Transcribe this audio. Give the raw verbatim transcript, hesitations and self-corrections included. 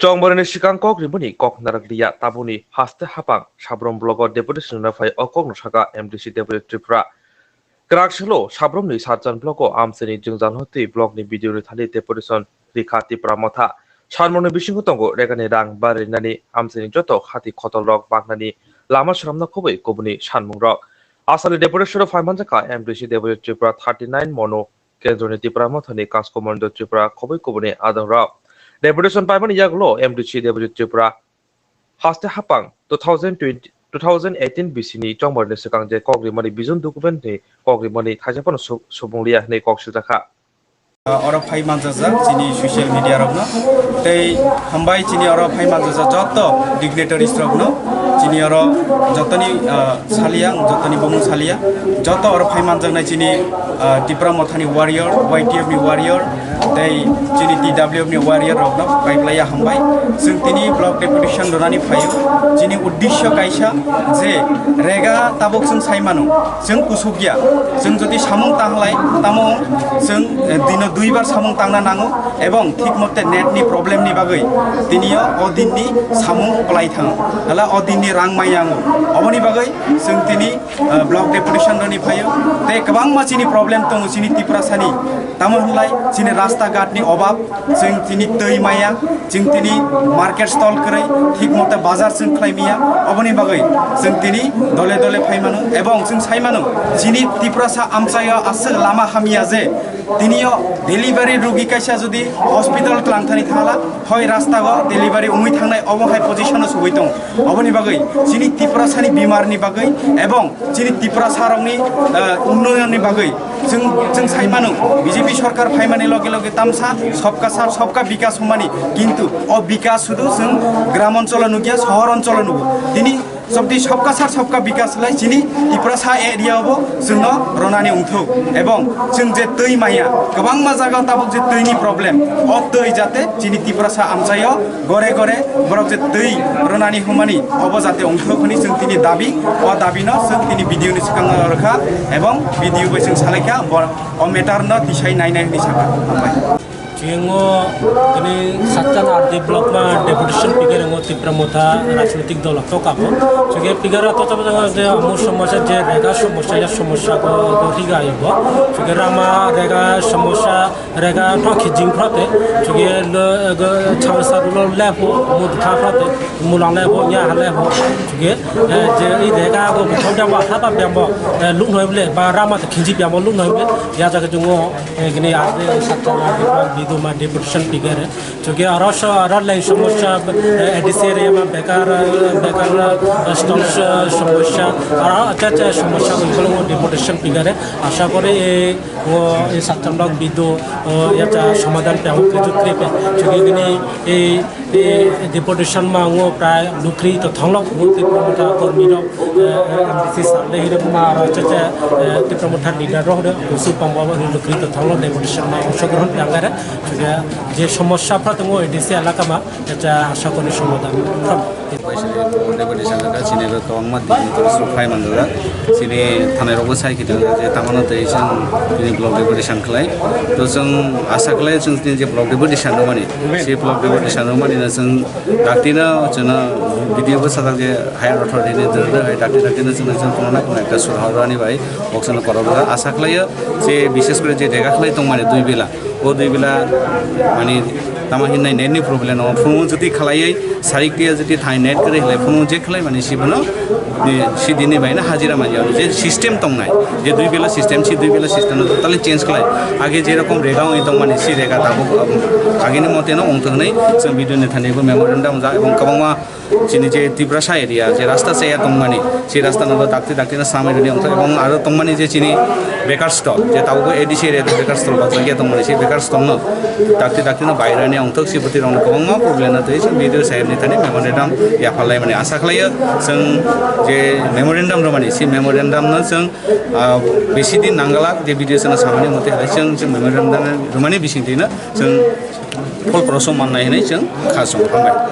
Chongbarni swkang kok rimani kok narak liya, tabukni haste hapang Sabrom blogo deputation rwna phai o kokno saka M D C Debojit Tripura. Kwrak salo Sabromni Satchan blogo amchaini jwngjal hotwi blogni B D O ni thani deputation rikha Tipra Motha. Sanmungni bisingo tongo regani rang barinani, amchaini joto khati khotolrok baknani lama swnamna khobwi kubuni sanmungrok. Asali deputation-o phai manjakha M D C Debojit Tripura thirty nine mono Kendroni Tipra Mothani Kaskomando Tripura khobwi kubuni adongrok. Deputation paimani yagulo M D C Debojit Tripura haste hapang two thousand twenty, two thousand eighteen bisini chongbarni swkang je kok rimani vision document ni kok rimani thaisa phano su-, subung liya hwnwi kok siljakha. Oro phai manjajak chini social media rokno, tei hambai chini oro phai manjajak joto dignitaries rokno, chini oro jotoni, ah, salia, jotoni bumung salia, joto oro phai manjaknai chini, ah, Tipra Mothani warrior, Y T F ni warrior, tei chini T W F ni warrior rokno paiplaiya hambai. Chwng tini block deputation rwnani phaio. Chini uddisyo kaisa je rega tabuk chwng sai mano, chwng kusukya, chwng jodi samung tanglai, tamo chwng, eh, dino duibar samung tangna nango, ebong thik mote net ni problem ni bagwi tiniyo o din ni samung kwlai thango, hala o din ni rang maya ango. Oboni bagwi chwng tini ah, block deputation roni phaio. Tei kwbangma chini problem tongo chini Tiprasani. Tamo hwnlai chini rasta ghat ni obab, chwng tini twi maya, chwng tini market stall kwrwi, thik mote bazar chwng khlai maya. Oboni bagwi chwng tini dole dole phai mano, ebong chwng sai mano chini Tiprasa amchaio aswk lama hamya je tiniyo delivery rugi kaisa jodi hospital twlang thani thangla, hoi rasta o delivery wngwi thangnai, obo hai position o sugwi tongo. Oboni bagwi chini Tiprasani bimar ni bagwi ebong chini Tiprasa rokni, eh, unnoyon ni bagwi chwng, chwng sai mano, B J P sorkar phaimani loge loge tamsa sobka sar, sobka bikas hwnmani, kintu o bikas sudu chwng gram oncholo nukya, sohor oncholo nugo. Tini sobdi sobka sar, sobka bikas lai chini Tiprasa area o bo chwngno ronani wngthok, ebong chwng je twi maya, kwbangma jaga tabuk je twi ni problem, o twi jate chini Tiprasa amchaio gore gore borok je twi rwnani hwnmani obo jate wngthok hwnwi chwng tini dabi, o dabino chwng tini B D O ni swkango rwkha ebong B D O bai chwng salaikha, bo o matter no tisai nainai hwnwi sakha. Hambai. Chwng o tini Satchan R D block ma deputation piker wngo Tipra Motha rajnitik dol to kabo. Chwng piker to to je amu somosya je rega somosya ya somosya ko ko higa ayo bo. Chwng rama rega somosya rega thok khijing phrate, chuge lo, go, chawsa lo lepo, mut kha phrate, mulang lepo, nya ha lepo, chuge, eh, je i rega go, bukhok jabo, ha ba biyambo, eh, luk noi ble, ba rama te khinji biyambo luk noi ble, ya jaga jungo, eh, gini ade, sakta, biduma, depression pigere, chuge aro so, aro leng somosya, eh, A D C area ma bekar, eh, bekar, eh, stall, eh, somosya, aro acha acha somosya, depression pigere, asha kore, eh, O e sattam rok bidu o yacha somadan pe ang khe jukri pe. Chukri bini e, e deportation ma ngo prai lukri to thonglok ngo Tipra Motha kormi rok, e, e, M D C sal de hire ma ro che che, e, Tipra Motha leader rok de kusu pambo ri lukri to thonglok deportation ma ongso grohon pe ang kare. Chukri je somosya pha tongo A D C elaka ma yacha asha kori somadan. Deputation da chini bo kwbangma din to su phai manjak. Chini thanai rokbo sai khitu je tamano tei chwng tini block deputation khlai. To chwng asa khlai chwng tini je block deputation rwmani. Si block deputation rwmani na chwng dakti na chwngno video bo sajak je higher authority ni dwrwdw hai dakti dakti na chwngno chwng kono na kono ekta sur hawrani bai. Boksano korok asa khlai je bishes kore je rega khlai tongmani dui bela. O dui bela mani tama hinai net ni problem no phone jodi khlai sarik dia jodi thai net kre hlai phone je khlai mani si bono si dini bai na hajira mani je system tong nai je dui bela system si dui bela system no totally change khlai age je rokom rega oi tong mani si rega tabo age ni mote no ong tong nai chwng video ni thani bo memorandum ja ebong kwbangma Chini je Tiprasa area, je rasta chaya tongmani, se rasta no dakti dakti no samai rwni ongthok, ebong aro tongmani je chini bekar stall, je tabuk A D C area bekar stall baksa khe tongmani, se bekar stall no dakti dakti no bairani ongthok, se bwtwi rok no kwbangma problem no twi chwng B D O saheb ni thani memorandum yapharlai mani asa khlaio. Chwng je memorandum rwmani, se memorandum no chwng, ah, besi din nangala, je B D O sano samani mote hai chwng, chwng memorandum rwmani bising twi no chwng phol proso mannai hinwi chwng kha chwng hambai.